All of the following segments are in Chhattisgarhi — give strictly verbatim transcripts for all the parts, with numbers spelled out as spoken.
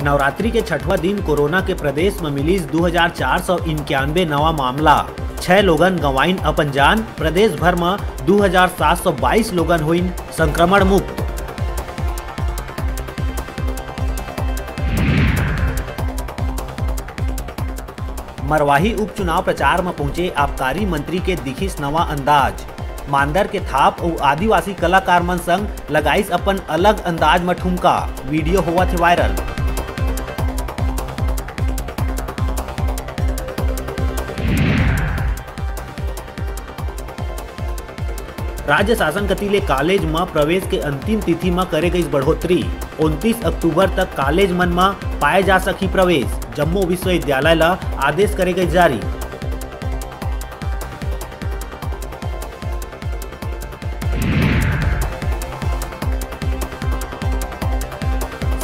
नवरात्रि के छठवां दिन कोरोना के प्रदेश म मिलिस दू हजार चार सौ इक्यानवे नवा मामला। छह लोगन गंवाइन अपन जान। प्रदेश भर म दू हजार सात सौ बाईस लोगन होइन संक्रमण मुक्त। मरवाही उपचुनाव प्रचार म पहुंचे आबकारी मंत्री के दिखिस नवा अंदाज। मांदर के थाप अउ आदिवासी कलाकार मन संग लगाइस अपन अलग अंदाज म ठुमका। वीडियो होवत हे वायरल। राज्य शासन कति ले कॉलेज म प्रवेश के अंतिम तिथि म करे गइस बढ़ोतरी। उनतीस अक्टूबर तक कॉलेज मन म पाए जा सकही प्रवेश। जम्मो विश्वविद्यालय ल आदेश करे गइस जारी।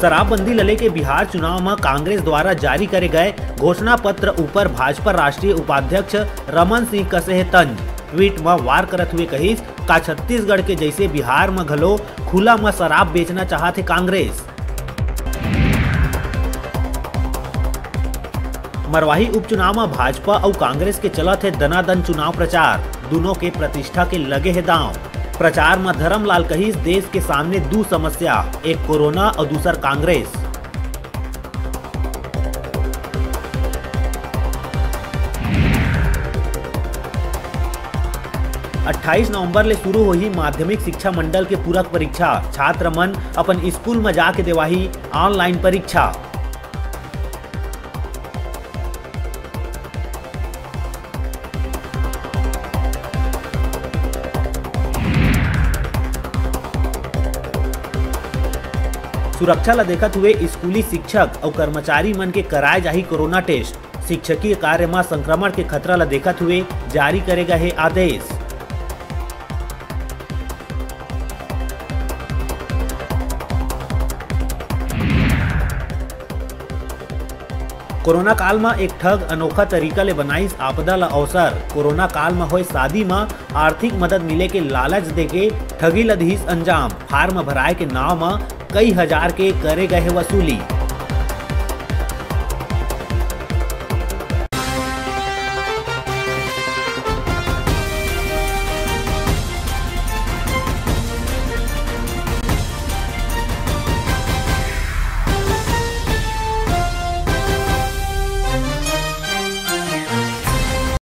शराबबंदी ल लेके बिहार चुनाव म कांग्रेस द्वारा जारी करे गए घोषणा पत्र ऊपर भाजपा राष्ट्रीय उपाध्यक्ष रमन सिंह कसे हे तंज। ट्वीट म वार करत हुए कहिस, का छत्तीसगढ़ के जैसे बिहार म घलो खुला म शराब बेचना चाहत हे कांग्रेस? मरवाही उपचुनाव म भाजपा अउ कांग्रेस के चलत हे दनादन चुनाव प्रचार। दुनों के प्रतिष्ठा के लगे हे दांव। प्रचार म धरमलाल कहिस, देश के सामने दू समस्या, एक कोरोना अउ दूसर कांग्रेस। अट्ठाईस नवंबर ले शुरू होही माध्यमिक शिक्षा मंडल के पूरक परीक्षा। छात्र मन अपन स्कूल म जाके देवाही ऑनलाइन परीक्षा। सुरक्षा ल देखत हुए स्कूली शिक्षक अउ कर्मचारी मन के कराए जाही कोरोना टेस्ट। शिक्षकीय कार्य म संक्रमण के खतरा ल देखत हुए जारी करे गए हे आदेश। कोरोना काल म एक ठग अनोखा तरीका ले बनाइस आपदा ल अवसर। कोरोना काल म होए शादी म आर्थिक मदद मिले के लालच देके ठगी ल दिहिस अंजाम। फार्म भराए के नाव म कई हजार के करे गए हे वसूली।